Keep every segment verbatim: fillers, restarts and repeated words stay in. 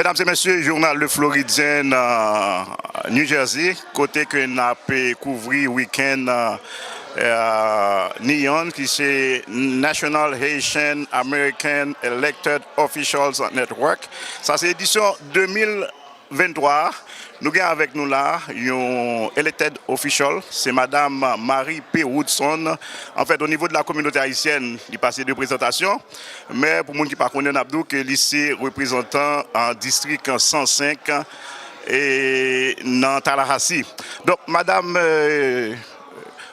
Medam e mesye, jounal Le Floridien nan New Jersey, kote ke n ap kouvri wikenn, euh, NEON, ki se National Haitian American Elected Officials Network. Sa se edisyon de mil venntwa. Nou gen avèk nou la yon elected official, se madam Marie P. Woodson. Anfèt, o nivo de la kominote ayisyèn, li pa se de prezantasyon, men pou moun ki pa konnen, n ap di w ke li se reprezantan, ah, distrik san senk, e, nan Tallahassee. Donk, madam, euh,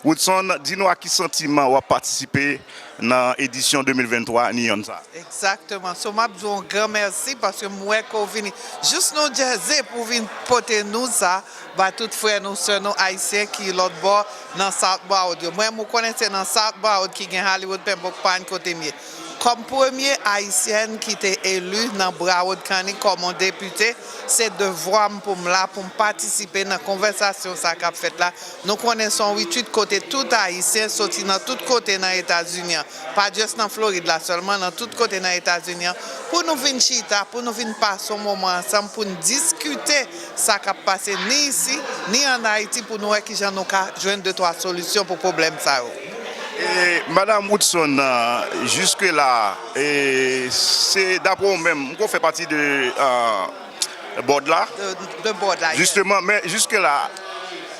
Woodson, di nou ak ki santiman w ap patisipe nan edisyon de mil venntwa NEON sa. Egzakteman. So, m ap di w yon gran mèsi paske m wè ke w vini jis New Jersey pou w vin pote nou sa, ba tout frè nou, sè nou ayisyen ki lòt bò nan South Broward yo. Mwen, ou konnen se nan South Broward ki gen Hollywood Pembroke Pines kote m ye. Kòm premye ayisyèn ki te eli nan Broward County kòm yon depite, se devwa m pou m la, pou m patisipe nan konvèsasyon sa k ap fèt la. Nou konnen se yon retreat kote tout ayisyen soti nan tout kote nan Etazini an, pa just nan Florid la sèlman, nan tout kote nan Etazini an, pou nou vin chita, pou nou vin pase yon moman ansanm, pou n diskite sa k ap pase ni isi, ni ann Ayiti, pou nou wè kijan nou ka jwenn de twa solisyon pou pwoblèm sa yo. E, madam Woodson, euh, jiske la, e, se dapre w menm, ou fè pati de, euh, board la? De, de board la, yes. Jisteman, men jiske la,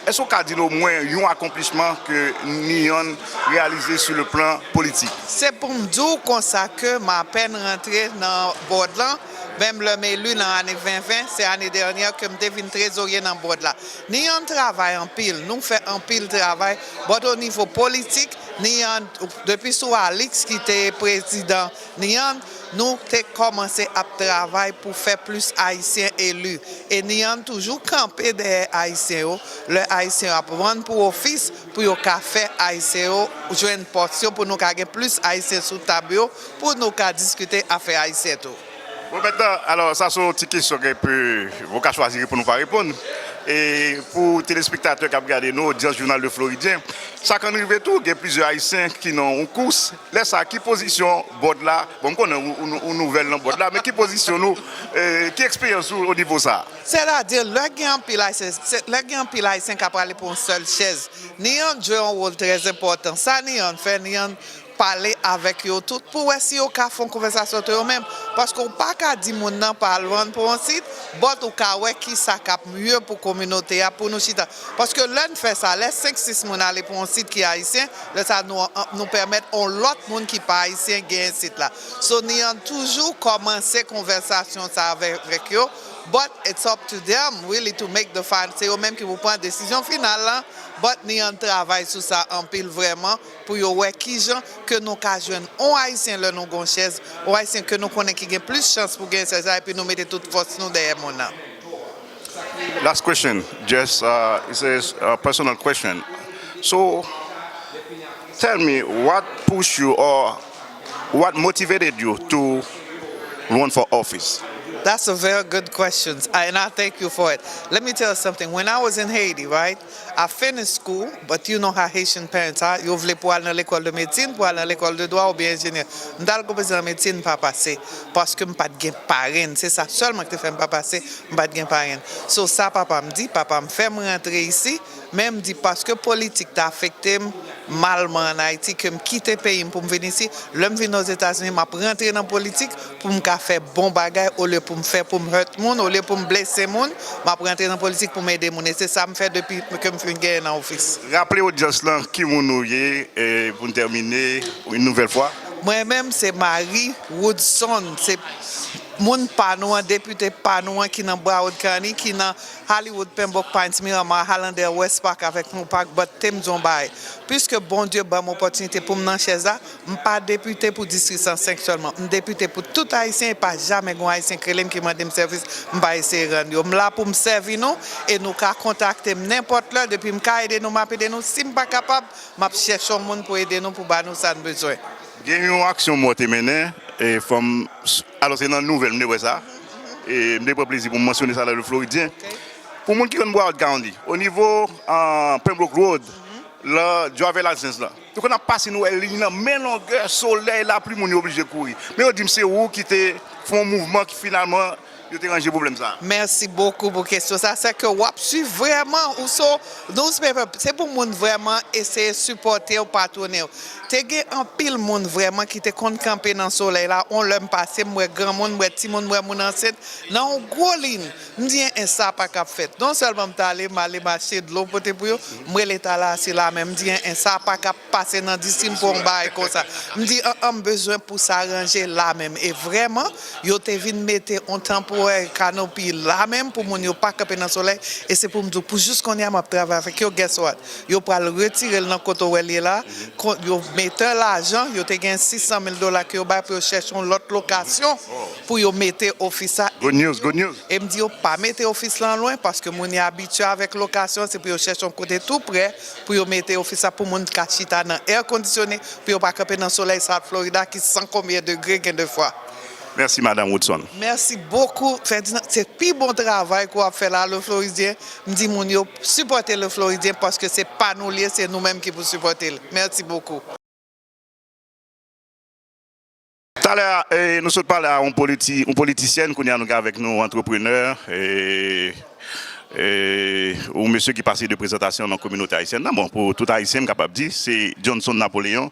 èske w ka di nou omwen yon akonplisman ke NEON reyalize sou le plan politik? Se pou m di w konsa ke m apèn rantre nan board lan, menm lè m eli nan ane ven ven, se ane dènyè ke m te vin trezorye nan board la. NEON travay anpil, nou fè anpil travay, but o nivo politik, NEON, depi sou Alix ki te prezidan NEON, nou te kòmanse ap travay pou fè plis ayisyen eli. E NEON toujou kanpe dèyè ayisyen yo, lè ayisyen yo ap rann pou ofis, pou yo ka fè ayisyen yo jwenn pòs yo, pou nou ka gen plis ayisyen sou tab yo, pou nou ka diskite afè ayisyen tou. Bon, mentnan, alò, sa se yon ti kesyon ke pe, ou ka chwazi reponn ou pa reponn. E pou telespektatè k ap gade nou, odyans Jounal Le Floridien, sa konn rive tou, gen plizyè ayisyen ki nan yon kous. Lè sa, ki pozisyon board la? Bon, m konnen ou, ou, ou nouvèl nan board la, men ki pozisyon nou, e, ki eksperyans ou o nivo sa? Sètadi, lè gen anpil ayisyen, se, lè gen anpil ayisyen k ap prale pou yon sèl chèz, NEON jwe yon wòl trè enpòtan. Sa NEON fè, NEON pale avèk yo tout pou wè si yo ka fè yon konvèsasyon tou yo menm. Paske w pa ka di moun nan pa al rann pou yon sit, but ou ka wè kisa k ap mye pou kominote a, pou nou chita. Paske lè n fè sa, lè senk sis moun ale pou yon sit ki ayisyen, lè sa nou, nou pèmèt yon lòt moun ki pa ayisyen genyen sit la. So, NEON toujou kòmanse konvèsasyon sa avèk yo, but it's up to them really to make the final. Se yo menm ki pou pran desizyon final lan, but NEON travay sou sa anpil vrèman, pou yo wè kijan ke nou ka jwenn yon ayisyen lè nou gon chèz, yon ayisyen ke nou konnen ki gen plis chans pou gen chèz la, epi nou mete tout fòs nou dèyè moun nan. Last question, just, uh, it's a, a personal question. So, tell me, what push you or what motivated you to run for office? That's a very good question, and I thank you for it. Let me tell you something. When I was in Haiti, right, I finished school, but you know how Haitian parents are. Yo vle pou al nan lekòl de medsin, pou al nan lekòl de dwa oubyen enjenyè. M t al konpoze nan medsin, m pa pase, paske m pa t gen parenn. Se sa sèlman ki te fè m pa pase, m pa t gen parenn. So, sa papa m di, papa m fè m rantre isi, men m di, paske politik ta afekte m malman ann Ayiti, ke m kite peyi m pou m vin isi. Lè m vin Ozetazini, m ap rantre nan politik pou m ka fè bon bagay, olye pou m fè, pou m hurt moun, olye pou m blese moun, m ap rantre nan politik pou m ede moun. E se sa m fè depi ke m fin genyen nan ofis. Raple odyans lan ki moun ou ye, e pou n tèmine, yon nouvèl fwa. Mwen menm, se Marie Woodson, se moun pa nou an, depite pa nou an ki nan Broward County, ki nan Hollywood, Pembroke Pines, Miramar, Hallandale, West Park avèk Moore Park, but te m di yon bagay. Piske Bondye ban m opòtinite pou m nan chèz la, m pa depite pou distri san senk sèlman. M depite pou tout Ayisyen e pa jamè gen yon Ayisyen k rele m ki mande m sèvis, m pa eseye rann yo. M la pou m sèvi nou e nou ka kontakte m nenpòt lè. Depi m ka ede nou, m ap ede nou. Si m pa kapab, m ap chèche yon moun pou ede nou, pou ba nou sa n bezwen. Gen yon aksyon mwen te mennen, e fò m, alò se nan nouvèl m te wè sa, e m te pran plezi pou m mansyone sa nan Le Floridien. Pou moun ki konn Broward County, o nivo, ah, Pembroke Road, la driver license la, nou konn ap pase, nou wè liy nan men longè, solèy, lapli, moun yo oblije kouri. Men yo di m se ou ki te fè yon mouvman ki finalman Yo te ranje pwoblèm sa a. Mèsi bokou pou kesyon sa. Se ke w ap swiv vrèman ou so newspaper. Se pou moun vrèman eseye sipòte w, patwone w. Te gen anpil moun vrèman ki te konn kanpe nan solèy la. On lè m pase, m wè granmoun, m wè timoun, m wè moun ansent nan yon gwo liy. M di, en, en, sa pa kab fèt. Non sèlman m t ale, m ale m achte dlo pote pou yo, m rele Talassi la menm. M di, en, en, sa pa kab pase nan distri m pou yon bagay konsa. M di, an, an, m bezwen pou sa ranje la menm. E vrèman, yo te vin mete yon tanporè kanopi la menm pou moun yo pa kanpe nan solèy. E se pou m di w, pou jis kounye a, m ap travay avèk yo. Guess what? Yo pral retire l nan kote w wè l ye la. Yo mete lajan, yo te gen sis san mil dola ke yo bay pou yo chèche yon lòt lokasyon pou yo mete ofis sa. Good news, good news. E m di yo pa mete ofis lan lwen, paske moun yo abitye avèk lokasyon, se pou yo chèche yon kote tou prè pou yo mete ofis sa, pou moun ka chita nan air conditionné, pou yo pa kanpe nan solèy South Florida ki san konbyen degre gen de fwa. Mèsi, Madanm Woodson. Mèsi bokou, Ferdinand. Se pi bon travay ke w ap fè la, Le Floridien. M di moun yo, sipòte Le Floridien, paske se pa nou l ye, se nou menm ki pou sipòte l. Mèsi bokou. Talè a, e, nou sot pale a yon politi-, yon politisyèn, kounye a nou gen avèk nou yon antreprenè, e, e, yon mesye ki pase de prezantasyon nan kominote ayisyèn nan. Bon, pou tout Ayisyen, m kapab di, se Johnson Napoléon.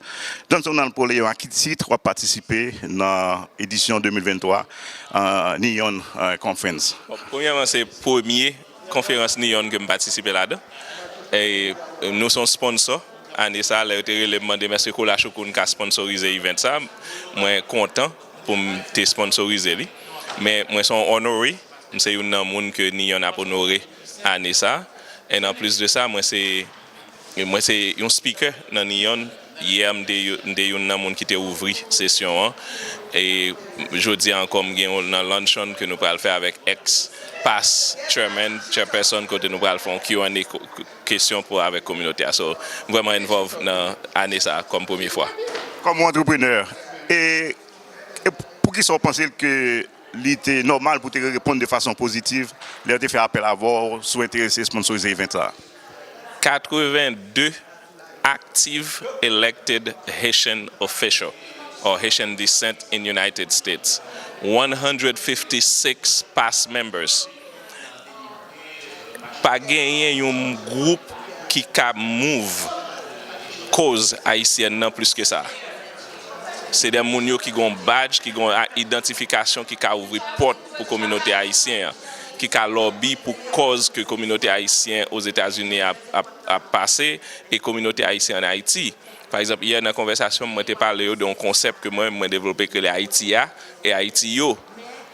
Johnson Napoléon, a ki tit w ap patisipe nan edisyon de mil venntwa, e, Neon, e, Conference? Bon, premyèman, se premye konferans Neon ke m patisipe ladan. E nou se yon sponsor. Ane sa a, lè yo te rele m, mande m èske Kola Choukoun ka sponsorize event sa a, mwen kontan pou m te sponsorize li. Men mwen se yon honoree, m se youn nan moun ke Neon ap onore ane sa a. And anplis de sa, mwen se, mwen se yon speaker nan Neon. Yè, m te yo-, m te youn nan moun ki te ouvri sesyon an. E jodi a ankò, m gen yon nan luncheon ke nou pral fè avèk ex past chairman, chairperson, kote nou pral fè yon Q and A ko-, ko-, kesyon pou avèk kominote a. So, m vrèman involve nan ane sa a kòm premye fwa. Kòm yon antreprenè, e, e poukisa w panse ke li te nòmal pou te reponn de fason pozitiv lè yo te fè apèl avè w si w enterese sponsorize event sa a? Katrevenndde active elected Haitian official or Haitian descent in United States, one hundred fifty-six past members. Pa genyen yon gwoup ki ka move koz ayisyèn nan plis ke sa. Se de moun yo ki gon badj, ki gon a-, idantifikasyon ki ka ouvri pòt pou kominote ayisyen an, ki ka lòbi pou kòz ke kominote ayisyen Ozetazini ap, ap, ap pase e kominote ayisyen ann Ayiti. Pa egzanp, yè nan konvèsasyon m, mwen te pale yo de yon konsèp ke mwen menm mwen devlope ki rele Ayiti a e Ayiti yo,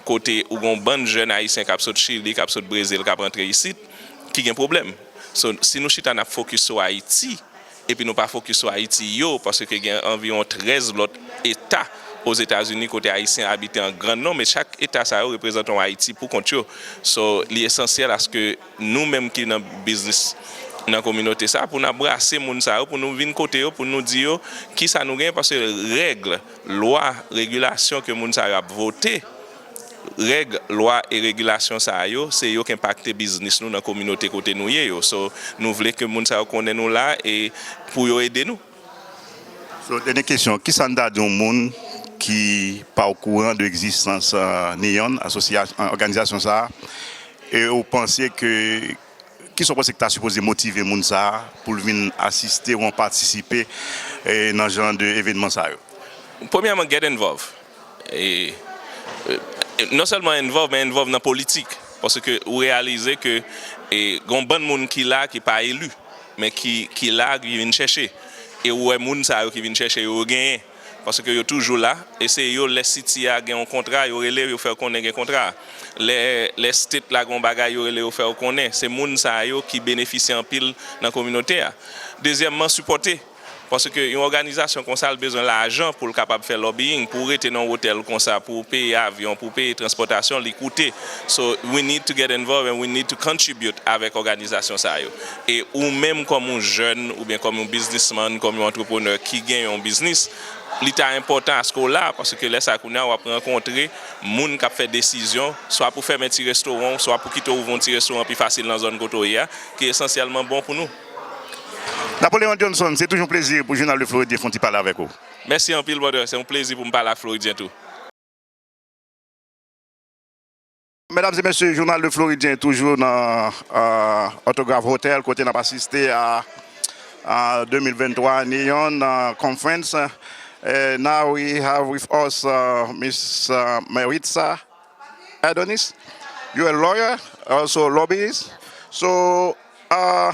kote ou gen yon bann jèn ayisyen k ap sot Chili, k ap sot Brezil, k ap rantre isit, ki gen pwoblèm. So, si nou chita n ap fokis sou Ayiti, epi nou pa fokis sou Ayiti yo, paske gen anviwon trèz lòt eta Ozetazini kote Ayisyen abite an gran nonb, e chak eta sa yo reprezante yon Ayiti pou kont yo. So, li esansyèl aske nou menm ki nan biznis nan kominote sa, pou n abrase moun sa yo, pou nou vin kote yo, pou nou di yo kisa nou gen, paske règ, lwa, regilasyon ke moun sa yo ap vote, règ, lwa e regilasyon sa yo, se yo k enpakte biznis nou nan kominote kote nou ye yo. So, nou vle ke moun sa yo konnen nou la e pou yo ede nou. So, dènye kesyon, kisa n ta di yon moun ki pa okouran de egzistans, e, Neon, asosyasyon, òganizasyon sa a, e ou panse ke, kisa w panse ki ta sipoze motive moun sa a pou l vin asiste ou patisipe, e, nan jan de evènman sa yo? Premyèman, get involved. E, e, non sèlman involved, men involved nan politik. Paske ou reyalize ke, e, gen yon bann moun ki la ki pa eli, men ki, ki la, ki vin chèche. E ou wè moun sa yo ki vin chèche yo, yo genyen. Paske yo toujou la, e se yo, lè city a gen yon kontra, yo rele, yo fè w konnen gen kontra. Lè, lè state la gen yon bagay, yo rele, yo fè w konnen. Se moun sa yo ki benefisye anpil nan kominote a. Dezyèmman, sipòte. Paske yon òganizasyon konsa, l bezwen lajan pou l kapab fè lobbying, pou w rete nan yon otèl konsa, pou w peye avyon, pou w peye transpòtasyon, li koute. So, we need to get involved and we need to contribute avèk òganizasyon sa yo. E ou menm kòm yon jèn, oubyen kòm yon biznismann, kòm yon antreprenè ki gen yon biznis, li ta enpòtan aske w la, paske lè sa kounye a w ap rankontre moun k ap fè desizyon, swa pou fèmen ti restoran w, swa pou kite w ouvri yon ti restoran pi fasil nan zòn kote w ye a, ki esansyèlman bon pou nou. Napoléon Johnson, se toujou yon plezi pou Jounal Le Floridien fè yon ti pale avèk ou. Mèsi anpil, brother. Se yon plezi pou m pale ak Floridyen tou. Medam e mesye, Jounal de Floridyen toujou nan uh, Autograph Hotel kote n ap asiste a, a de mil venntwa Neon uh, Conference. Uh, now we have with us uh, Miss uh, Maritza Adonis. You're a lawyer, also a lobbyist. So, uh,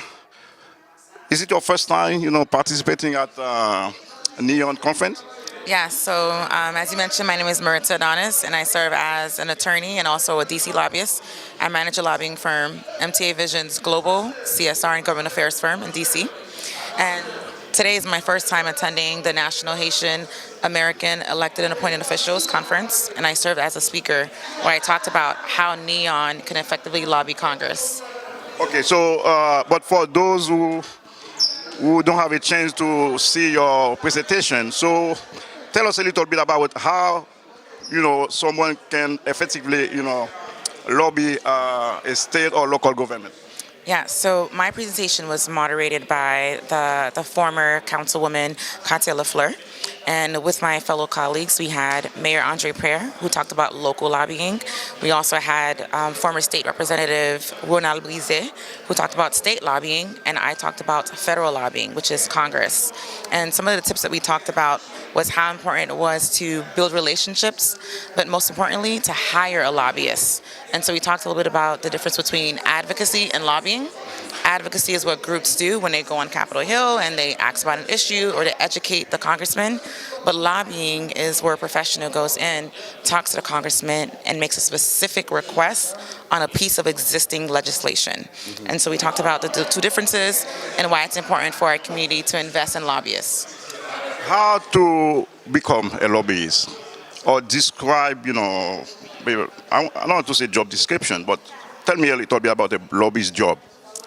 is it your first time, you know, participating at uh, Neon Conference? Yeah, so um, as you mentioned, my name is Maritza Adonis, and I serve as an attorney and also a D C lobbyist. I manage a lobbying firm, M T A Visions Global, C S R and Government Affairs firm in D C. And today is my first time attending the National Haitian American Elected and Appointed Officials Conference, and I served as a speaker where I talked about how Neon can effectively lobby Congress. Okay, so, uh, but for those who who don't have a chance to see your presentation. So tell us a little bit about how you know someone can effectively you know lobby uh, a state or local government. Yeah, so my presentation was moderated by the, the former councilwoman Katia Lafleur. And with my fellow colleagues, we had Mayor Andre Prayer, who talked about local lobbying. We also had um, former state representative Ronald Brizet, who talked about state lobbying, and I talked about federal lobbying, which is Congress. And some of the tips that we talked about was how important it was to build relationships, but most importantly, to hire a lobbyist. And so we talked a little bit about the difference between advocacy and lobbying. Advocacy is what groups do when they go on Capitol Hill and they ask about an issue or they educate the congressman. But lobbying is where a professional goes in, talks to the congressman, and makes a specific request on a piece of existing legislation. And so we talked about the, the two differences and why it's important for our community to invest in lobbyists. How to become a lobbyist or describe, you know, I, I don't want to say job description, but tell me a little bit about a lobbyist job.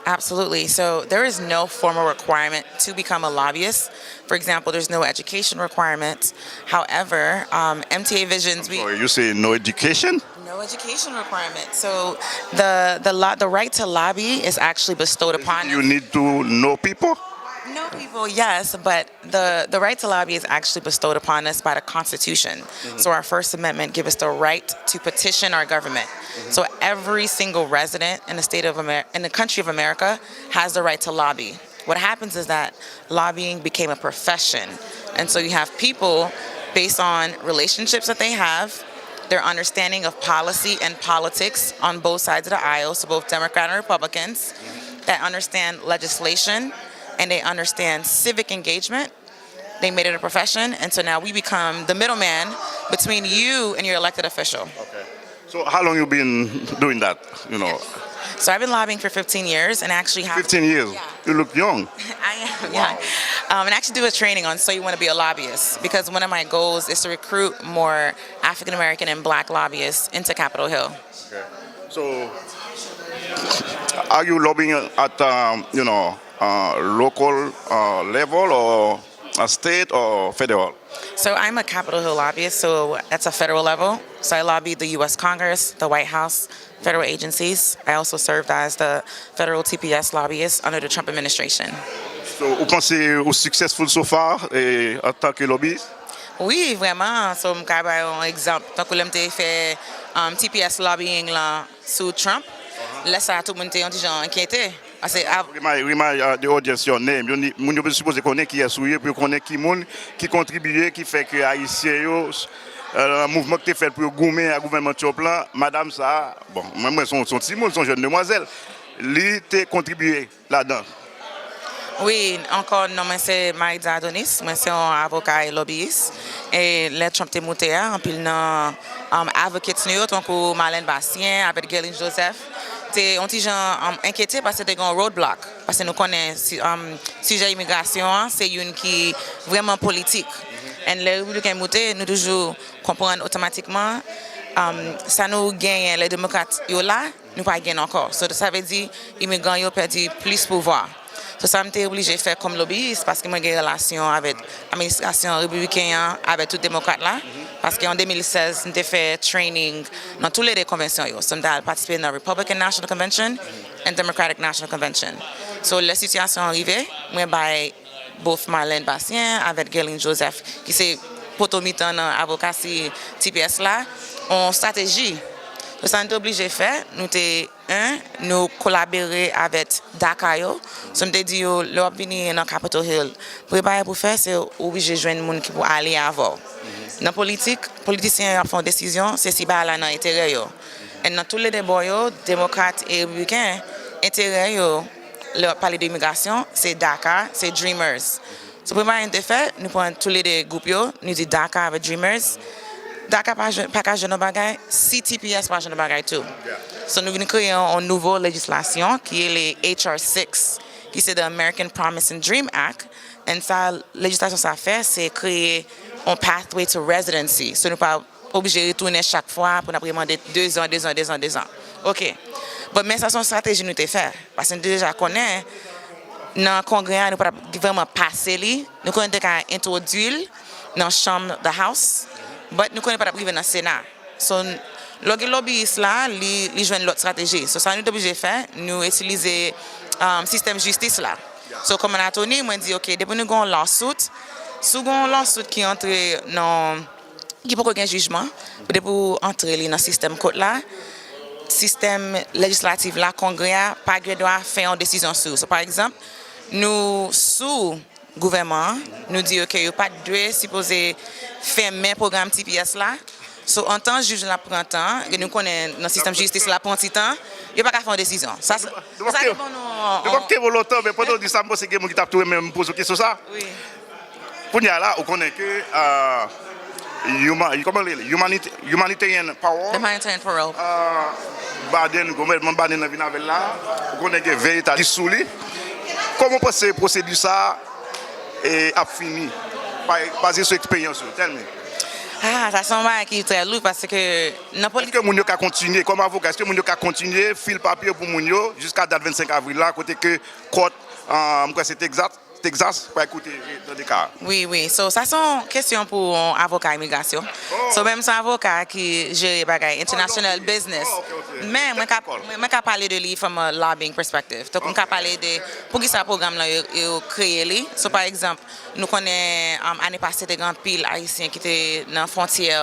Absolutely. So there is no formal requirement to become a lobbyist. For example, there's no education requirement. However, um, M T A Visions, we Sorry, you say no education? No education requirement. So the the lo- the right to lobby is actually bestowed upon You need to know people? No people, yes, but the, the right to lobby is actually bestowed upon us by the Constitution. So our First Amendment gives us the right to petition our government. So every single resident in the state of America, in the country of America, has the right to lobby. What happens is that lobbying became a profession. And so you have people, based on relationships that they have, their understanding of policy and politics on both sides of the aisle, so both Democrat and Republicans, that understand legislation and they understand civic engagement. They made it a profession, and so now we become the middleman between you and your elected official. Okay. So how long you been doing that? You know. So I've been lobbying for fifteen years, and actually have fifteen years. Yeah. You look young. I am, yeah. Um, and I actually do a training on So You Want to Be a Lobbyist, because one of my goals is to recruit more African American and black lobbyists into Capitol Hill. So, are you lobbying at um, you know uh, local uh, level or a state or federal? So I'm a Capitol Hill lobbyist, so that's a federal level. So I lobby the U S Congress, the White House, federal agencies. I also served as the federal T P S lobbyist under the Trump administration. So, ou panse ou successful so far eh, en tant que lobbyist? Wi, vrèman. So m ka bay yon egzanp. Tankou lè m te fè um, T P S lobbying lan sou Trump, lè sa a tout moun te yon ti jan enkyete. Paske av- Remind, remind uh, the audience your name. Yo ni- Moun yo sipoze konnen kiyès ou ye, pou yo konnen ki moun ki kontribiye, ki fè ke Ayisyen yo, uh, mouvman ki te fèt pou yo goumen a gouvènman Trump lan, madanm sa a, bon, mwen, mwen se yon se yon timoun, se yon jèn demwazèl, li te kontribiye ladan. Wi, ankò, non mwen se Maritza Adonis, mwen se yon avoka e lobiyis. E lè Trump te moute a, anpil nan um, advocates nou yo, tankou Marlène Bastien avèk Gelin Joseph, te yon ti jan um, enkyete paske te gen yon roadblock. Paske nou konnen si, um, sijè imigrasyon an, se youn ki vrèman politik. And lè Repibliken moute, nou toujou konprann otomatikman um, sa nou genyen lè Demokrat yo la, nou pa gen ankò. So, sa vle di imigran yo pèdi plis pouvwa. So, sa m te oblije fè kòm lobiyis, paske mwen gen relasyon avèk administrasyon repibliken an, avèk tout demokrat la, paske an de mil sèz, m te fè training nan toulede konvensyon yo. So, m te al patisipe nan Republican National Convention and Democratic National Convention. So, lè sitiyasyon an rive, mwen bay both Marlène Bastien avèk Gelin Joseph, ki se poto mitan nan avokasi T P S la, yon estrateji So, sa nou te oblije fè, nou te, en, nou kolabore avèk DACA yo. So, m te di yo, lè w ap vini nan Capitol Hill, premye bagay pou fè, se ou oblije jwenn moun ki pou ale avè w. Nan politik, politisyen yo ap fè yon desizyon, se si bagay la nan enterè yo. And nan tou le de bò yo, demokrat e repibliken, enterè yo, lè w ap pale de imigrasyon, se DACA, se Dreamers. So, premye bagay nou te fè, nou pran tou le de gwoup yo, nou di DACA avèk Dreamers. DACA pa jwenn, pa ka jwenn yon bagay, si T P S pa jwenn yon bagay tou. So, nou vin kreye yon, yon nouvo lejislasyon ki rele H R six, ki se the American Promise and Dream Act. And sa, lejislasyon sa fè, se kreye yon pathway to residency. So, nou pa oblije retounen chak fwa pou n ap remande de zan, de zan, de zan, de zan. Ok. Bon, men sa se yon estrateji nou te fè. Paske nou te deja konnen, nan Kongrè a, nou pa t ap vrèman pase li. Nou konnen te ka entwodui l nan chanm, the House, but nou konnen pa t ap rive nan Sena. So, lè w gen lobbyist la, li, li jwenn lòt estrateji. So, sa nou te oblije fè, nou itilize, um, sistèm jistis la. So, kòm an attorney, mwen di, ok, depi nou gen yon lawsuit, si w gen yon lawsuit ki antre nan ki poko gen jijman, depi w antre li nan sistèm kot la, sistèm lejislatif la, Kongrè a, pa gen dwa fè yon desizyon sou. So, pa egzanp, nou sou gouvènman an, nou di, ok, yo pa t dwe sipoze fèmen pwogram T P S la. So, antan jij la pran tan, e nou konnen nan sistèm jistis la pran ti tan, yo pa ka fè yon desizyon. Sa, sa, nou p ap sa kenbe, depann nou, nou p ap kenbe w lontan, men pandan w di sa, m panse gen moun ki t ap tou renmen m poze w kesyon sa. Wi. Kounye a la, ou konnen ke, ah, huma-, kòman li rele? Humanit-, humanitarian parole. Humanitarian parole. Ah, Biden, gouvènman Biden nan vin avè l la, ou konnen gen ven eta li sou li. Kòman w panse pwosedi sa a, e, ap fini? Pa, baze sou eksperyans ou, tell me. Ah, sa se yon bagay ki trè lou paske nan politik. Èske moun yo ka kontinye, kòm avoka, èske moun yo ka kontinye fil papye pou moun yo jiska dat vennsenk avril la, kote ke kòt, ah, m kwè se Texas, Texas, pral koute, tande ka. Wi, wi. So, sa se yon kesyon pou yon avoka imigrasyon. Oh. So, menm se yon avoka ki jere bagay international business. Oh, ok, ok. Men, mwen ka, mwen, mwen ka pale de li from a lobbying perspective. Donk, mwen ka pale de poukisa pwogram lan yo, yo kreye li. So, pa egzanp, nou konnen, um, ane pase, te gen anpil Ayisyen ki te nan fwontyè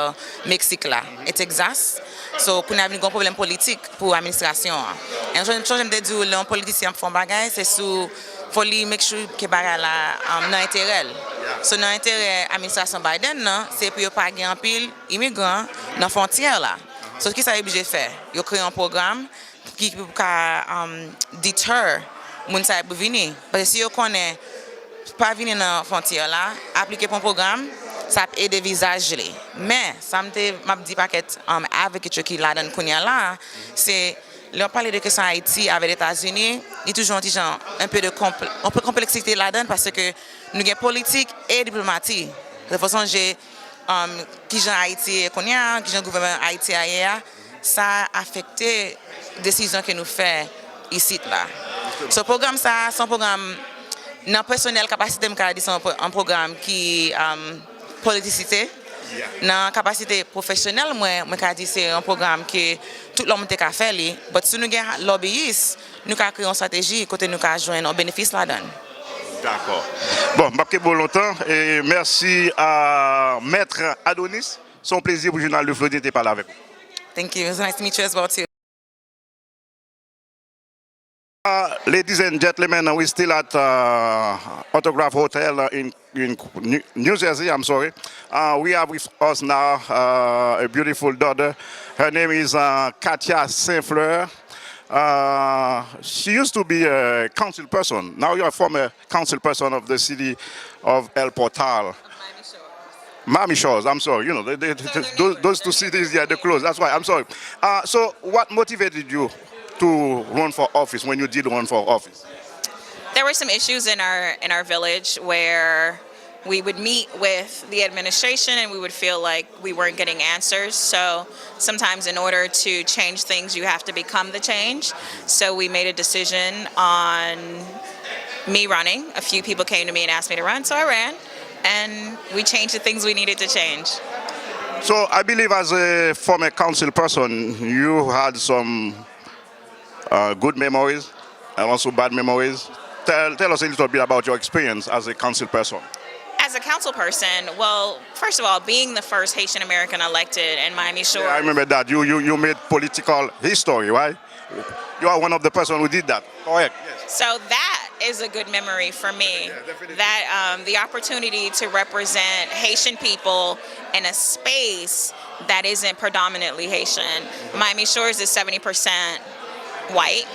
Meksik la e Texas. So, kounye a vin gen yon pwoblèm politik pou administrasyon an. E m sonje, m sonje m te di w, lè yon politisyen ap fè yon bagay, se sou, fò li make sure ke bagay la, um, nan enterè l. So, nan enterè administrasyon Biden nan, se pou yo pa gen anpil imigran nan fwontyè la. So, kisa yo oblije fè? Yo kreye yon pwogram ki pou ka, um, deter moun sa yo pou vini. Paske si yo konnen pa vini nan fwontyè la, aplike pou yon pwogram, sa ap ede vizaj li. Men, sa m te, m ap di pakèt, um, advocate yo ki ladan l kounye a la, se lè w ap pale de kesyon Ayiti avèk Etazini, li toujou yon ti jan, un peu de konpl-, yon peu konpleksite ladan l paske nou gen politik e diplomati. Fò sonje, um, kijan Ayiti ye kounye a, kijan gouvènman Ayiti a ye a, sa afekte desizyon ke nou fè isit la. So, pwogram sa, se yon pwogram, nan pèsonèl kapasite m ka di se yon pwo-, yon pwogram ki, um, politisite. Nan kapasite pwofesyonèl mwen, mwen ka di se yon pwogram ke tout lòm te ka fè li. But si nou gen lobbyist, nou ka kreye yon estrateji kote nou ka jwenn yon benefis ladan l. Dakò. Bon, m p ap kenbe w lontan. E mèsi a Mèt Adonis. Se yon plezi pou Jounal de Floride te pale avèk ou. Thank you. It's nice to meet you as well, too. Uh, ladies and gentlemen, we still at, uh, Autograph Hotel, uh, in, in New, New Jersey, I'm sorry. Uh, we have with us now, uh, a beautiful daughter. Her name is, uh, Katia Saint Fleur. Uh, she used to be a council person. Now you're a former council person of the city of El Portal. Miami Shores, I'm sorry. You know, they, they, those, those two cities, yeah, they're close. That's why, I'm sorry. Uh, so, what motivated you to run for office when you did run for office? There were some issues in our, in our village where we would meet with the administration and we would feel like we weren't getting answers. So sometimes, in order to change things, you have to become the change. So we made a decision on me running. A few people came to me and asked me to run, so I ran. And we changed the things we needed to change. So I believe, as a former council person, you had some, uh, good memories and also bad memories. Tell, tell us a little bit about your experience as a council person. As a council person, well, first of all, being the first Haitian American elected in Miami Shores. Yeah, I remember that. You, you, you made political history, right? You are one of the person who did that. Correct. Yes. So that is a good memory for me. That um, the opportunity to represent Haitian people in a space that isn't predominantly Haitian. Miami Shores is seventy percent white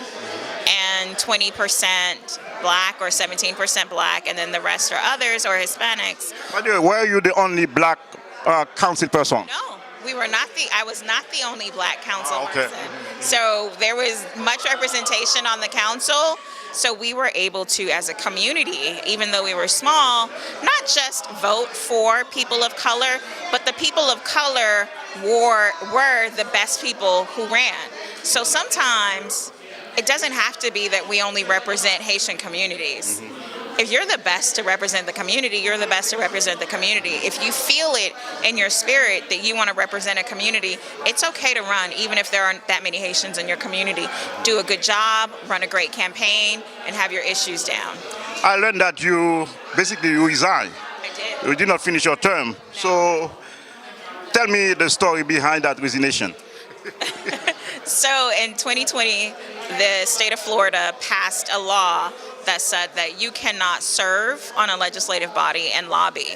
and twenty percent black or seventeen percent black, and then the rest are others or Hispanics. By the way, were you the only black uh, council person? No, we were not the, I was not the only black council Ah, okay. person. So there was much representation on the council. So we were able to, as a community, even though we were small, not just vote for people of color, but the people of color were, were the best people who ran. So sometimes it doesn't have to be that we only represent Haitian communities. If you're the best to represent the community, you're the best to represent the community. If you feel it in your spirit that you want to represent a community, it's okay to run, even if there aren't that many Haitians in your community. Do a good job, run a great campaign, and have your issues down. I learned that you basically you resigned. I did. You did not finish your term. So tell me the story behind that resignation. So in twenty twenty, the state of Florida passed a law that said that you cannot serve on a legislative body and lobby.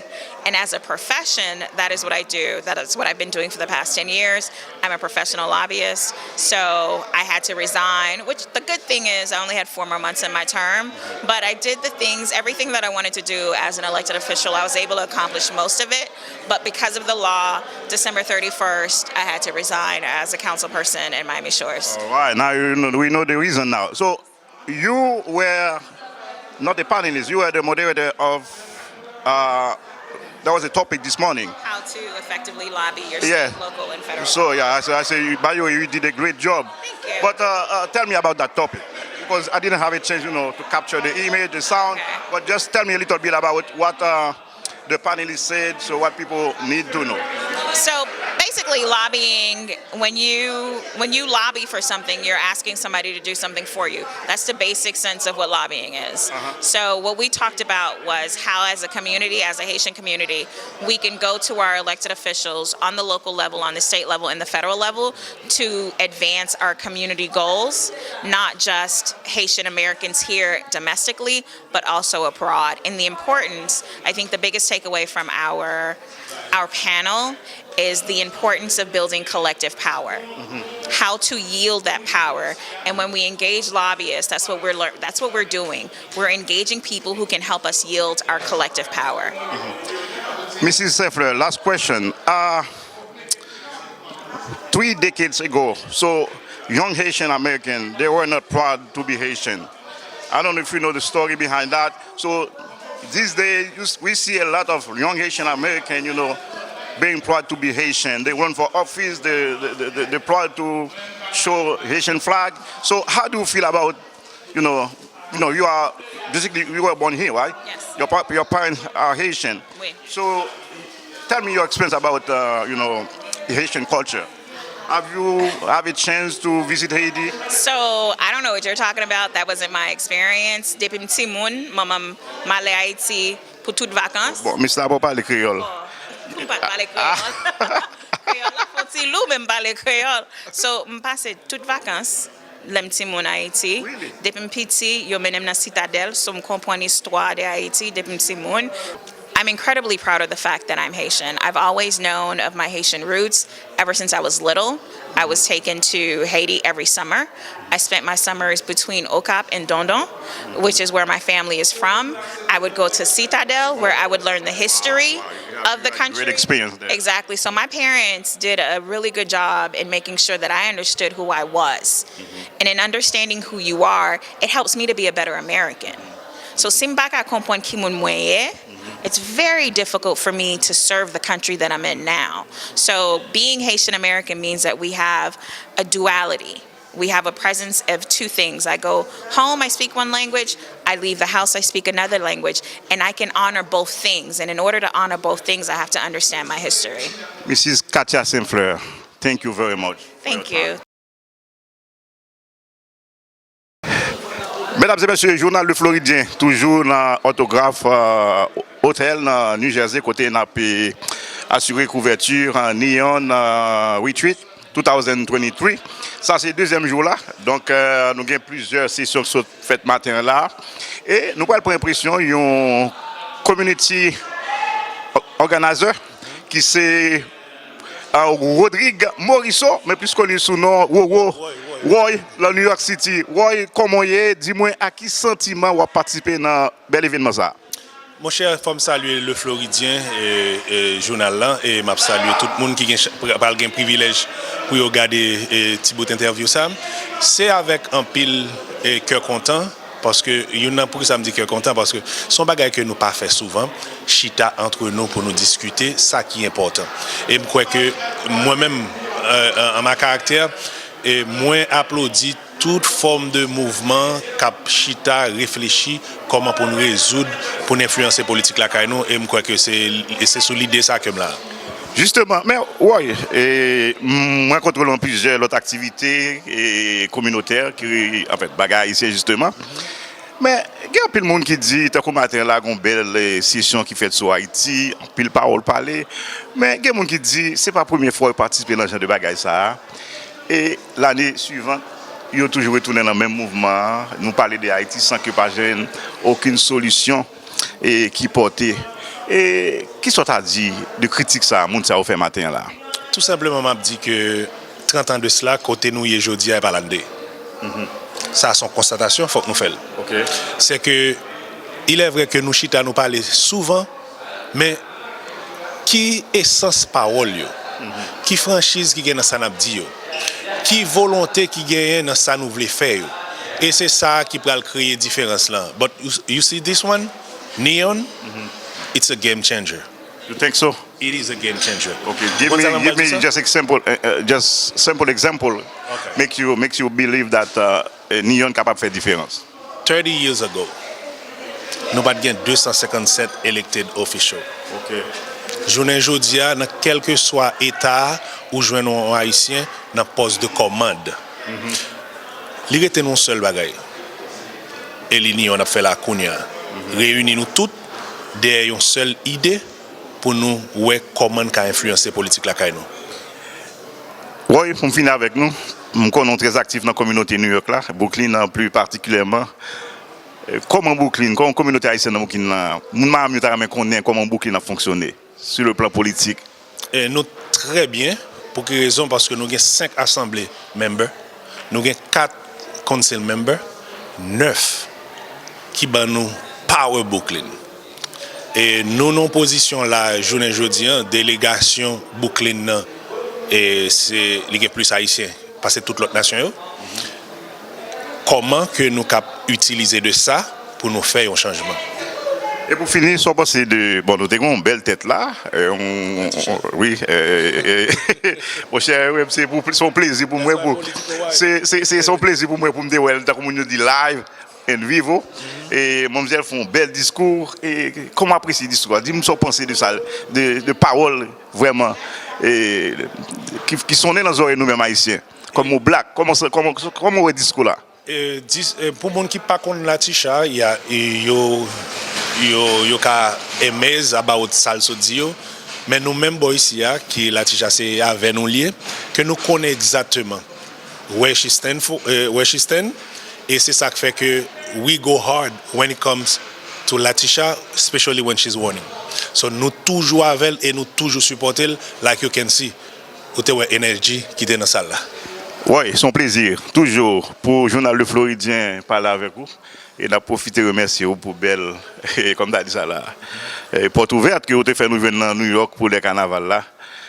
And as a profession, that is what I do. That is what I've been doing for the past ten years. I'm a professional lobbyist. So I had to resign, which the good thing is I only had four more months in my term. But I did the things, everything that I wanted to do as an elected official, I was able to accomplish most of it. But because of the law, December thirty-first, I had to resign as a council person in Miami Shores. All right, now you know, we know the reason now. So you were not a panelist, you were the moderator of, uh, that was a topic this morning. How to effectively lobby your state, Yeah. local, and federal. So yeah, I say, I say, by the way, you did a great job. Thank you. But uh, uh, tell me about that topic because I didn't have a chance, you know, to capture the image, the sound. Okay. But just tell me a little bit about what uh, the panelists said, so what people need to know. So basically, lobbying, when you when you lobby for something, you're asking somebody to do something for you. That's the basic sense of what lobbying is. So what we talked about was how, as a community, as a Haitian community, we can go to our elected officials on the local level, on the state level, and the federal level to advance our community goals, not just Haitian Americans here domestically, but also abroad. And the importance, I think the biggest takeaway from our our panel is the importance of building collective power. How to yield that power. And when we engage lobbyists, that's what we're lear- that's what we're doing. We're engaging people who can help us yield our collective power. Missus Saint-Fleur, last question. Uh, three decades ago, so young Haitian American, they were not proud to be Haitian. I don't know if you know the story behind that. So these days, you s- we see a lot of young Haitian American, you know, being proud to be Haitian. They run for office. They they they, they proud to show Haitian flag. So how do you feel about, you know, you know, you are basically you were born here, right? Yes. Your pa- your parents are Haitian. Oui. So tell me your experience about uh, you know Haitian culture. Have you have a chance to visit Haiti? So I don't know what you're talking about. That wasn't my experience. Depi m timoun, manman m ale Ayiti pou tout vakans. Bon, Miss la pa pale kreyòl. Bon, m pa pale kreyòl. Kreyòl la fon ti lou, men m pale kreyòl. So, m pase tout vakans lè m timoun Ayiti. Depi m piti, yo mennen m nan Sitadèl, so m konprann istwa de Ayiti depi m timoun. I'm incredibly proud of the fact that I'm Haitian. I've always known of my Haitian roots ever since I was little. I was taken to Haiti every summer. I spent my summers between Okap and Dondon, which is where my family is from. I would go to Citadel, where I would learn the history of the country. Great experience there. Exactly. So my parents did a really good job in making sure that I understood who I was. And in understanding who you are, it helps me to be a better American. So si m pa ka konprann ki moun mwen ye, it's very difficult for me to serve the country that I'm in now. So being Haitian American means that we have a duality. We have a presence of two things. I go home, I speak one language. I leave the house, I speak another language. And I can honor both things. And in order to honor both things, I have to understand my history. Missus Katia Saint-Fleur, thank you very much. Thank you. Medam e mesye, Jounal de Floridyen, toujou nan òtograf euh, Hotel nan New Jersey, kote n ap, eh, asire kouvèti, eh, Neon, eh, Retreat twenty twenty-three. Sa se dezyèm jou la. Donk, eh, nou gen plizyè sesyon ki sot fèt maten an la. E nou pral pran enpresyon yon community organizer ki se, eh, Rodrigue Morisseau, men plis koni sou non Roro Roy, nan New York City. Roy, kòman w ye? Di mwen, a ki santiman w ap patisipe nan bèl evènman sa a? Monchè, fò m salye Le Floridien, e, e, jounal lan, e m ap salye tout moun ki gen, ch- pral gen privilèj pou yo gade, e, ti bout entèvyou sa. Se avèk anpil, e, kè kontan, paske youn nan, poukisa m di kè kontan, paske se yon bagay ke nou pa fè souvan, chita antre nou pou nou diskite sa ki enpòtan. E m kwè ke mwen menm, e, an, an ma karaktè, e mwen aplodi tout fòm de mouvman k ap chita, reflechi kòman pou n rezoud, pou n enfliyanse politik lakay nou, e m kwè ke se, se sou lide sa ke m la. Jisteman, men, Roy, e, m rankontre w nan plizyè lòt aktivite, e, kominotè, ki, anfèt, bagay ayisyen, jisteman. Men, gen anpil moun ki di, tankou maten la, gen yon bèl, e, sesyon ki fèt sou Ayiti, anpil pawòl pale. Men, gen moun ki di, se pa premye fwa yo patisipe nan jan de bagay sa a. E lane swivan, yo toujou retounen nan menm mouvman an. Nou pale de Ayiti san ke pa jwenn okenn solisyon, e, ki pòte. E kisa w ta di de kritik sa a, moun sa yo fè maten an la? Tou senpleman, m ap di ke trant an de sila, kote nou ye jodi a, e pa la n te ye. Sa, se yon konstatasyon, fòk nou fè l. Se ke, il est vrai ke nou chita, nou pale souvan, men ki esans pawòl yo? Ki franchiz ki gen nan sa n ap di yo? Ki volonte ki genyen nan sa nou vle fè yo? E se sa ki pral kreye diferans lan. But you, you see this one, Neon, it's a game changer. You think so? It is a game changer. Okay, give me, give me just example, uh, uh, just simple example. Okay. Make you, makes you believe that, uh, uh, Neon kapab fè diferans. Thirty years ago, nou pa t gen de san senkann sèt elected official. Ok. Jounen jodi a, nan kèlkeswa eta a, ou jwenn yon Ayisyen nan pòs de kòmand. Li rete nou yon sèl bagay. E li ni yon ap fè la kounye a. Reyini nou tout dèyè yon sèl ide pou nou wè kòman n ka enfliyanse politik lakay nou. Roy, pou m fini avèk nou, m konnen w trè aktif nan kominote New York la, Brooklyn an pli patikilyèman. Eh, kòman Brooklyn, kòman kominote ayisyèn nan Brooklyn lan, moun Miami yo ta renmen konnen kòman Brooklyn ap fonksyone sou le plan politik? Eh, nou trè byen, pou ki rezon? Paske nou gen senk asanble member, nou gen kat council member, nèf ki ban nou power Brooklyn. E nou nan pozisyon la, jounen jodi a, delegasyon Brooklyn nan, e se, li gen plis Ayisyen pase tout lòt nasyon yo. Kòman ke nou kap itilize de sa pou nou fè yon chanjman? E pou fini, sa w panse de, bon, nou te gen yon bèl tèt la, e, on, on, wi, e, e, monchè, wi, se pou, se yon plezi pou mwen, pou, se, se, se, se yon plezi pou mwen pou m te wè l, tankou moun yo di live, and vivo. E manmzèl fè yon bèl diskou. E kòman w apresye diskou a? Di m sa w panse de sa, de, de pawòl vrèman, e, ki, ki sonnen nan zòrèy nou menm Ayisyen. Kòm yon black, kòman sa, kòman, kòman w wè diskou la? E, dis, e, pou moun ki pa konn Latisha, y a, e, yo, yo, yo ka amazed about sa l sot di yo. Men nou menm bò isi a, ki Latisha se avè nou l ye, ke nou konnen egzakteman where she stand for, eh, where she stand, e se sa k fè ke we go hard when it comes to Latisha, especially when she's running. So, nou toujou avè l e nou toujou sipòte l, like you can see. Ou te wè enèji ki te nan sal la. Woy, se yon plezi, toujou, pou jounal Le Floridien pale avèk ou. E n ap pwofite remèsye w pou bèl, kòm ta di sa la, e, pòt ouvèt ke w te fè nou jwenn nan New York pou lè kanaval la.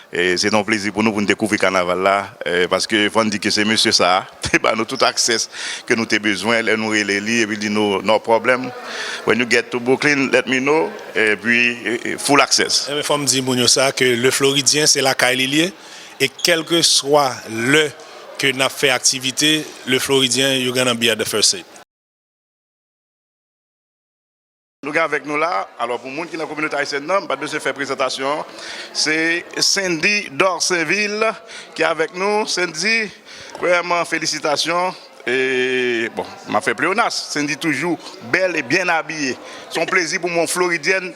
E se te yon plezi pou nou, pou n dekouvri kanaval la, e, paske fò n di ke se mesye sa a te ba nou tout aksès ke nou te bezwen lè nou rele li, epi l di nou, "No problem. When you get to Brooklyn, let me know." Epi, e, e, full access. Ebyen, fò m di moun yo sa, ke Le Floridien, se lakay li l ye, e kèlkeswa lè ke n ap fè aktivite, Le Floridien, you gonna be at the first seat. Nou gen avèk nou la, alò, pou moun ki nan kominote ayisyèn nan, m pa t bezwen fè prezantasyon, se Sandy Dorsainville ki avèk nou. Sandy, premyèman, felisitasyon. E, bon, m ap fè pleonas. Sandy toujou bèl e byen abiye. Se yon plezi pou mwen, yon Floridyèn,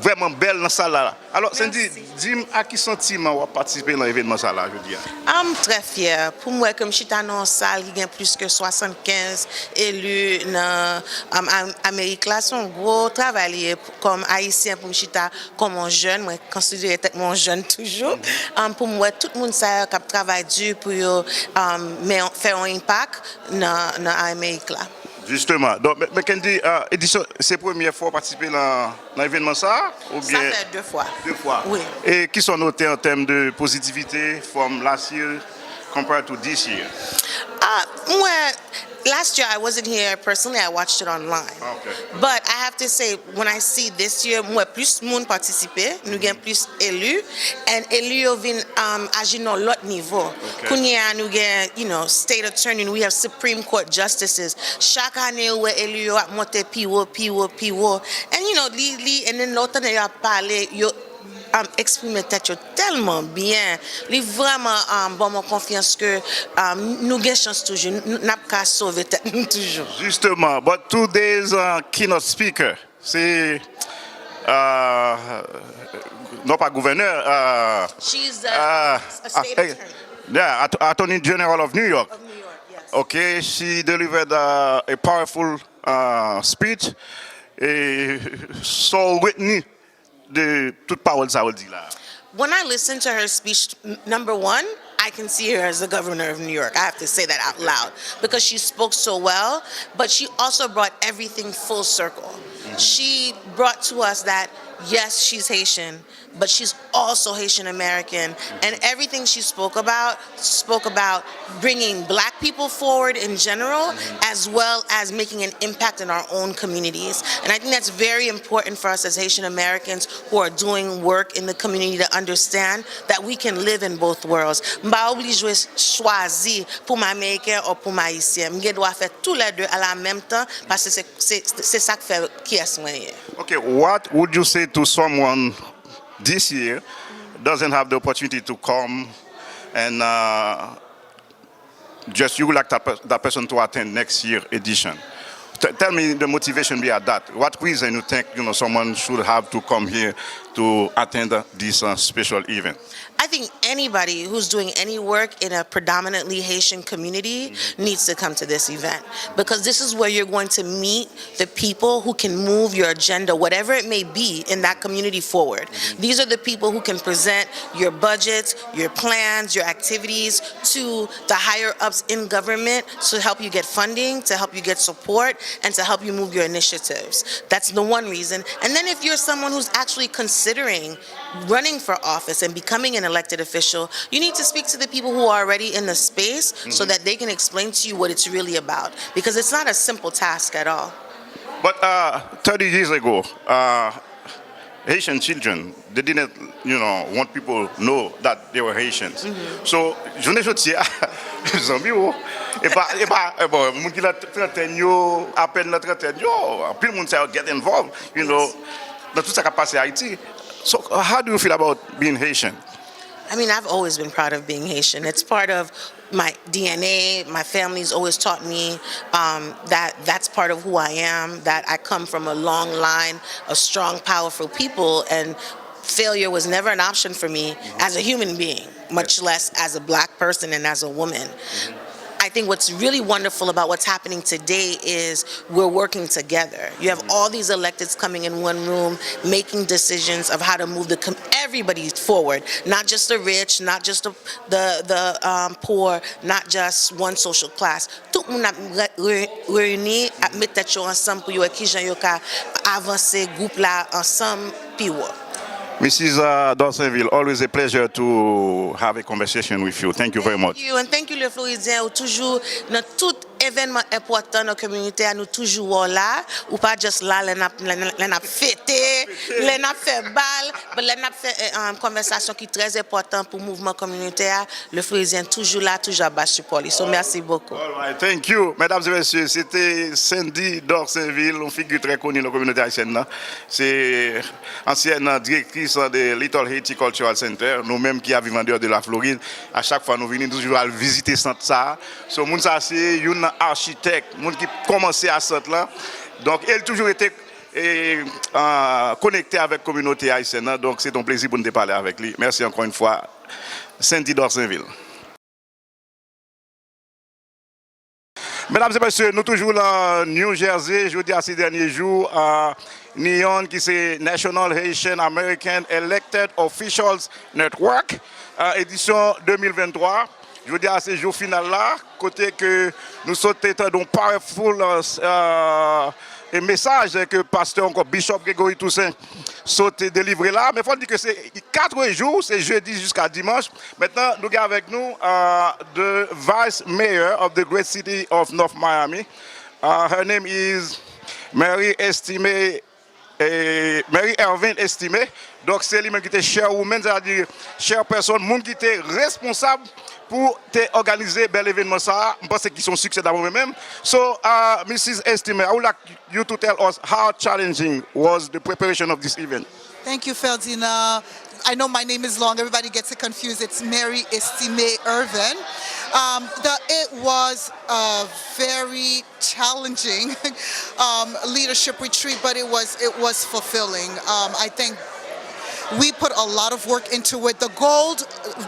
vrèman bèl nan sal la. Alò, Sandy, di m a ki santiman w ap patisipe nan evènman sa la jodi a? M trè fyè pou m wè ke m chita nan yon sal ki gen plis ke swasannkenz eli nan um, Am- Amerik la. Se yon gwo travay li ye kòm Ayisyen pou m chita kòm yon jèn. Mwen konsidere tèt mwen yon jèn toujou. Um, pou m wè tout moun sa yo k ap travay di pou yo um, men, fè yon enpak nan, nan Amerik la. Jisteman. Donk, Mackendy, edisyon, se premyè fwa w patisipe nan, nan evènman sa a? Sa fè de fwa. De fwa. Wi. E ki sa w note an tèm de pozitivite from last year compared to this year? Ah, mwen, last year I wasn't here personally, I watched it online. Okay. But I have to say, when I see this year, mwen plis moun patisipe, nou gen plis eli, and eli yo vin um, aji nan lòt nivo. Okay. Kounye a nou gen, you know, state attorney, we have Supreme Court justices. Chak ane ou wè eli yo ap monte pi wo, pi wo, pi wo. And you know, li, li, and then lè w tande yo ap pale, yo um, eksprime tèt yo tèlman byen. Li vrèman um, ban mwen konfyans ke um, nou gen chans toujou, n- n ap ka sove tèt nou toujou. Justement, but today's uh, keynote speaker, se uh, non pa gouvènè, uh, She's uh, a state uh, attorney yeah, At- Attorney General of New York. of New York, yes. Okay, she delivered uh, a powerful uh, speech. E sa w retni de tout pawòl sa yo di la? When I listen to her speech, n- number one, I can see her as the governor of New York. I have to say that out loud because she spoke so well, but she also brought everything full circle. She brought to us that, yes, she's Haitian, but she's also Haitian American. And everything she spoke about spoke about bringing black people forward in general, as well as making an impact in our own communities. And I think that's very important for us as Haitian Americans who are doing work in the community to understand that we can live in both worlds. M pa oblije chwazi pou m Ameriken ou pou m Ayisyen. M gen dwa fè tou lè de a la menm tan paske se, se, se sa k fè kiyès mwen ye. Okay, what would you say to someone this year doesn't have the opportunity to come and uh, just you would like that, per- that person to attend next year edition? T- tell me the motivation behind that. What reason you think you know someone should have to come here to attend this uh, special event? I think anybody who's doing any work in a predominantly Haitian community needs to come to this event because this is where you're going to meet the people who can move your agenda, whatever it may be, in that community forward. These are the people who can present your budgets, your plans, your activities to the higher ups in government to help you get funding, to help you get support, and to help you move your initiatives. That's the one reason. And then if you're someone who's actually considering running for office and becoming an elected official, you need to speak to the people who are already in the space so that they can explain to you what it's really about. Because it's not a simple task at all. But uh, thirty years ago, uh, Haitian children, they didn't, you know, want people know that they were Haitians. So, jounen jodi a, zanmi wo, e pa, e pa, e bon, moun ki nan trantèn yo, apèn nan trantèn yo, anpil moun sa yo get involved, you know, nan tout sa k ap pase Ayiti. So, how do you feel about being Haitian? I mean, I've always been proud of being Haitian. It's part of my D N A. My family's always taught me um, that that's part of who I am, that I come from a long line of strong, powerful people, and failure was never an option for me as a human being, much less as a black person and as a woman. I think what's really wonderful about what's happening today is we're working together. You have all these electeds coming in one room, making decisions of how to move the com- everybody forward, not just the rich, not just the the, the um, poor, not just one social class. Tout moun ap re- re- reyini, ap met tèt yo ansanm pou yo wè kijan yo ka avanse gwoup la ansanm pi wo. Missus uh, Dorsainville, always a pleasure to have a conversation with you. Thank you very much. Thank you, and thank you, Le Floridien. Ou toujou nan tout evènman enpòtan nan kominote a, nou toujou wè w la. Ou pa just la lè n ap, lè n ap fete, lè n ap fè bal, but lè n ap fè eh, um, konvèsasyon ki trè enpòtan pou mouvman kominotè a. Le Floridien toujou la, toujou ap ba sipò li. So, merci beaucoup. All right, thank you. Medam e mesye, se te Sandy Dorsainville, yon figi trè koni nan kominote ayisyèn nan. Se ansyèn direktris de Little Haiti Cultural Center. Nou menm ki ap viv andeyò de la Florid, a chak fwa nou vini, nou toujou al vizite sant sa a. So, moun sa a se youn nan achitèk, moun ki kòmanse a sant lan. Donk, e l toujou rete e, ah, konekte avèk kominote ayisyèn nan. Donk, se te yon plezi pou n te pale avèk li. Mèsi ankò yon fwa, Sandy Dorsainville. Medam e mesye, nou toujou nan New Jersey. Jodi a se dènye jou, ah, NHAAN, ki se National Haitian American Elected Officials Network, ah, edisyon de mil venntwa. Jodi a se jou final la, kote ke nou sot te tande yon powerful, ah, e mesaj ke pastè ankò Bishop Gregory Toussaint sot te delivre la. Men fò n di ke se kat jou, se jedi jiska dimanch. Mentnan, nou gen avèk nou, ah, the Vice Mayor of the great city of North Miami. Ah, her name is Mary Estimé, eh, Mary Ervin Estimé. Donk, se li menm ki te chairwoman, sètadi chairperson, moun ki te responsab pou te òganize bèl evènman sa a. M panse ki se yon siksè daprè mwen menm. So, uh, Mrs Estimé, I would like you to tell us how challenging was the preparation of this event. Thank you, Ferdinand. I know my name is long. Everybody gets it confused. It's Mary Estimé Ervin. Um, the, it was a very challenging um, leadership retreat, but it was it was fulfilling. Um, I think we put a lot of work into it. The goal,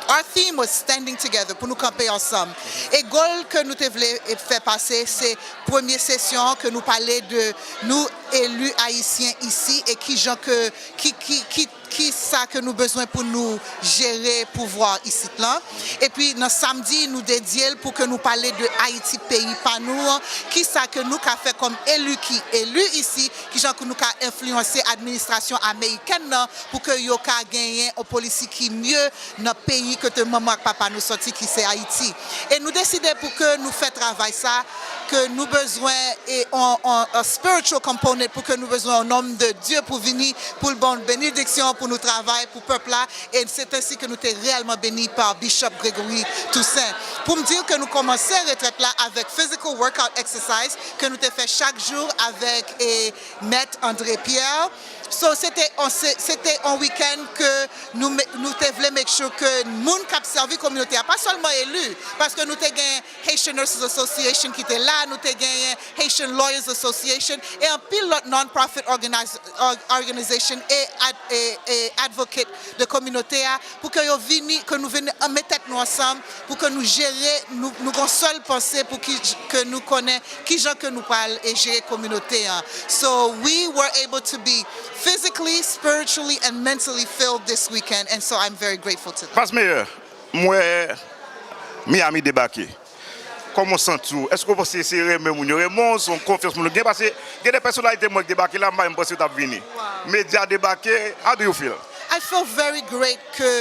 our theme was standing together, pou nou kanpe ansanm. E goal ke nou te vle fè pase, se premye sesyon ke nou pale de nou eli ayisyen isi e kijan ke ki ki ki ki sa ke nou bezwen pou nou jere pouvwa isit lan. Epi nan samdi, nou dedye l pou ke nou pale de Ayiti, peyi pa nou an, ki sa ke nou ka fè kòm eli ki eli isi, kijan ke nou ka enfliyanse administrasyon amerikèn nan pou ke yo ka genyen yon polisi ki mye nan peyi kote manman ak papa nou sòti, ki se Ayiti. E nou deside pou ke nou fè travay sa, ke nou bezwen e on, on, a spiritual component, pou ke nou bezwen yon nonm de Dye pou vini, pou l ban nou benediksyon, pou nou travay pou pèp la. E se ensi ke nou te reyèlman beni pa Bishop Gregory Toussaint. Pou m di ke nou kòmanse retrèt la avèk physical workout exercise ke nou te fè chak jou avèk e, Mèt André Pierre. So, se te on, se, se te on wikenn ke nou, me- nou te vle make sure ke moun k ap sèvi kominote a, pa sèlman eli, paske nou te gen Haitian Nurses Association ki te la, nou te genyen Haitian Lawyers Association, e anpil lòt non-profit organiz- org- organization e, ad- e, e advocate de kominote a, pou ke yo vini, ke nou vini an met tèt nou ansanm, pou ke nou jere, nou, nou gon sèl panse pou ki, ke nou konnen kijan ke nou pral e jere kominote an. So we were able to be physically, spiritually and mentally filled this weekend, and so I'm very grateful to them. Vice Mayor, m wè Miami debake. Kòman w santi w? Èske w panse se renmen moun yo renmen w, se yon konfyans moun yo gen? Paske gen de pèsonalite m wè k debake la, m pa menm panse yo t ap vini. Medya debake, how do you feel? I feel very great ke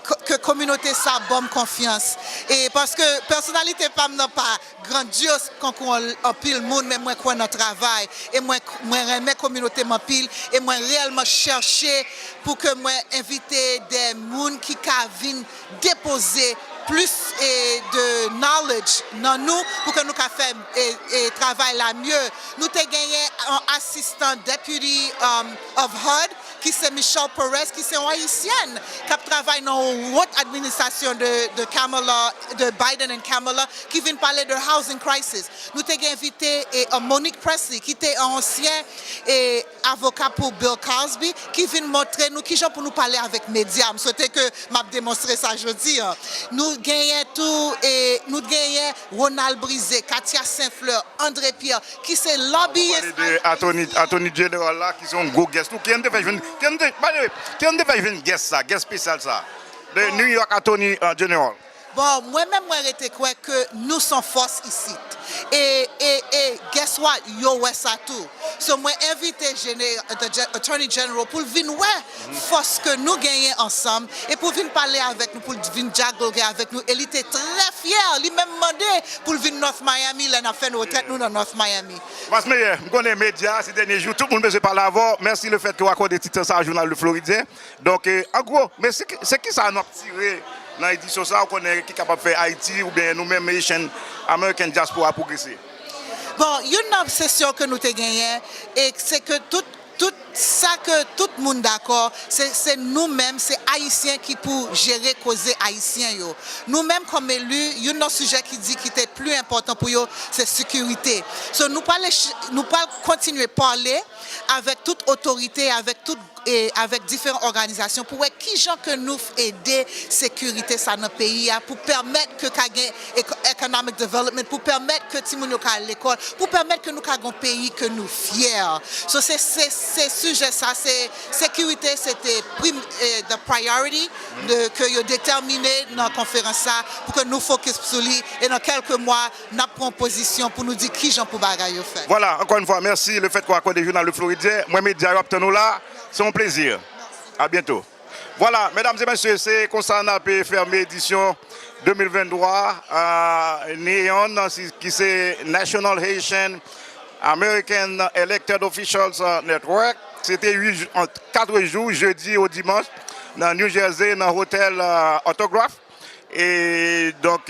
ke, ke kominote sa ban m konfyans. E paske pèsonalite pa m nan pa grandyos kankou an- anpil moun, men mwen kwè nan travay. E mwen, mwen renmen kominote m anpil. E mwen reyèlman chèche pou ke mwen envite de moun ki ka vin depoze plis e de knowledge nan nou pou ke nou ka fè e, e travay la mye. Nou te genyen an asistan deputy um, of hud ki se Michelle Perez, ki se yon ayisyèn k ap travay nan wot administrasyon de, de Kamala, de Biden and Kamala, ki vin pale de housing crisis. Nou te gen envite e, uh, Monique Presley, ki te ansyen e, avoka pou Bill Cosby, ki vin montre nou kijan pou nou pale avèk medya. M swete ke m ap demonstre sa jodi an. Nou genyen tou, e, nou genyen Ronald Brisé, Katia Saint-Fleur, André Pierre, ki se lobbyist. Pale de attorney, attorney general la, ki se yon gwo guest tou. Ki an te fè jwenn, ki an te, by the way, ki an te fè jwenn guest sa, guest spesyal sa? The New York Attorney uh, General. Bon, mwen menm mwen rete kwè ke nou se yon fòs isit. E, e, e guess what? Yo wè sa tou. So mwen envite Attorney General pou l vin wè fòs ke nou genyen ansanm e pou l vin pale avèk nou, pou l vin dyaloge avèk nou. E li te trè fyè, li menm mande pou l vin North Miami lè n ap fè retrèt nou nan North Miami. Vice Mayor, m konnen medya se dènye jou, tout moun bezwen pale avè w. Mèsi le fèt ke w akòde ti tan sa a Jounal Le Floridyen. Donk, e, an gwo, men se ki- se kisa nou ap tire nan edisyon sa a, ou konnen ki kapab fè Ayiti oubyen nou menm Haitian American Diaspora pwogrese? Bon, youn nan sesyon ke nou te genyen, e se ke tout, tout sa ke tout moun dakò, se, se nou menm, se Ayisyen ki pou jere koze Ayisyen yo. Nou menm kòm eli, youn nan sijè ki di ki te pli enpòtan pou yo, se sekirite. So, nou pral, nou pral kontinye pale, avèk tout otorite, avèk tout e avèk diferan òganizasyon pou wè kijan ke nou ede sekirite sa nan peyi a pou pèmèt ke ka gen economic development, pou pèmèt ke timoun yo ka al lekòl, pou pèmèt ke nou ka gen yon peyi ke nou fyè. So se se se sijè sa, se sekirite se te prim the priority ke yo detèmine nan konferans sa pou ke nou fokis sou li e nan kèlke mwa n ap pran pozisyon pou nou di kijan pou bagay yo fèt. Vwala, ankò yon fwa, mèsi lefètke w akòde Jounal Le Floridien. Mwen medya yo ap tann ou la. Se yon plezi. A byento. Vwala, medam e mesye, se konsa n ap fèmen edisyon de mil venntwa a NEON, ki se National Haitian American Elected Officials Network. Se te uit jou, ant kat jou, jedi o dimanch, nan New Jersey, nan otèl Autograph. E donk,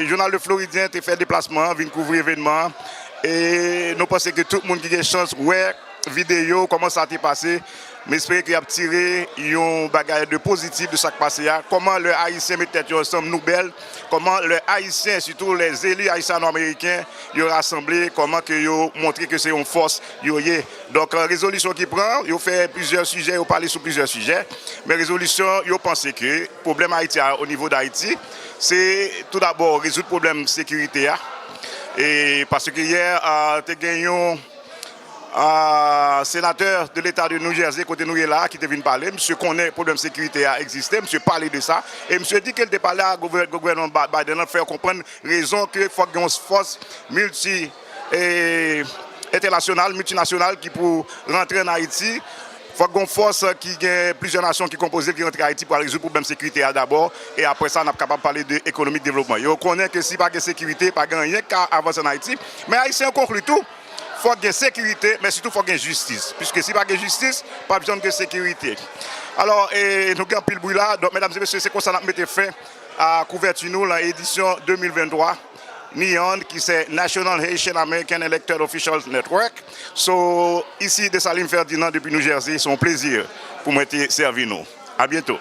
Jounal Le Floridien te fè deplasman an, vin kouvri evènman an. E nou panse ke tout moun ki gen chans wè videyo, kòman sa te pase, m espere ke y ap tire yon bagay de pozitif de sa k pase a. Kòman lè Ayisyen met tèt yo ansanm, nou bèl. Kòman lè Ayisyen, sitou lè eli ayisyano-ameriken, yo rasanble, kòman ke yo montre ke se yon fòs yo ye. Donk, rezolisyon ki pran, yo fè plizyè sijè, yo pale sou plizyè sijè. Men rezolisyon, yo panse ke pwoblèm Ayiti a, o nivo d Ayiti, se tou dabò rezoud pwoblèm sekirite a. E paske yè, te gen yon senatè de leta de New Jersey, kote nou ye la, ki te vin pale. Misye konnen pwoblèm sekirite a egziste, misye pale de sa. E misye di ke l te pale a gouvènman Biden lan, fè yo konprann rezon ke fòk gen yon fòs milti entènasyonal, miltinasyonal ki pou rantre ann Ayiti. Fòk gen yon fòs ki gen plizyè nasyon ki konpoze l ki rantre Ayiti pou al rezoud pwoblèm sekirite a dabò, e apre sa n ap kapab pale de ekonomik devlopman. Yo konnen ke si pa gen sekirite, pa gen anyen k ka avanse ann Ayiti. Men Ayisyen yo konkli tou, fòk gen sekirite, men sitou fòk gen jistis. Piske si pa gen jistis, p ap janm gen sekirite. Alò, e, nou gen anpil bri la, donk medam e mesye, se konsa n ap mete fen a kouvèti nou lan edisyon de mil venntwa NEON, ki se National Haitian American Elected Officials Network. So, isi Dessalines Ferdinand depi New Jersey, se yon plezi pou mwen te sèvi nou. A byento.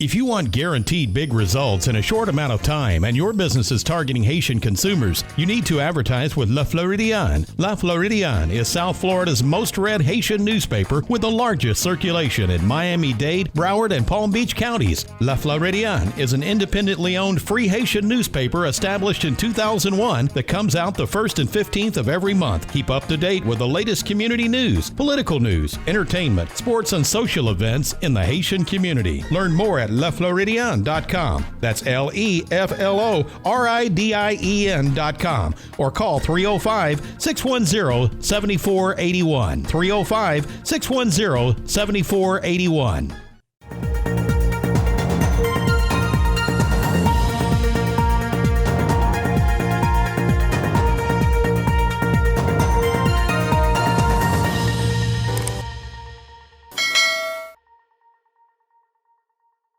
If you want guaranteed big results in a short amount of time and your business is targeting Haitian consumers, you need to advertise with Le Floridian. Le Floridian is South Florida's most read Haitian newspaper with the largest circulation in Miami-Dade, Broward, and Palm Beach counties. Le Floridian is an independently owned free Haitian newspaper established in two thousand one that comes out the first and fifteenth of every month. Keep up to date with the latest community news, political news, entertainment, sports, and social events in the Haitian community. Learn more at le floridian dot com. That's L E F L O R I D I E N dot com. Or call three oh five, six one zero, seven four eight one. Three oh five, six one zero, seven four eight one.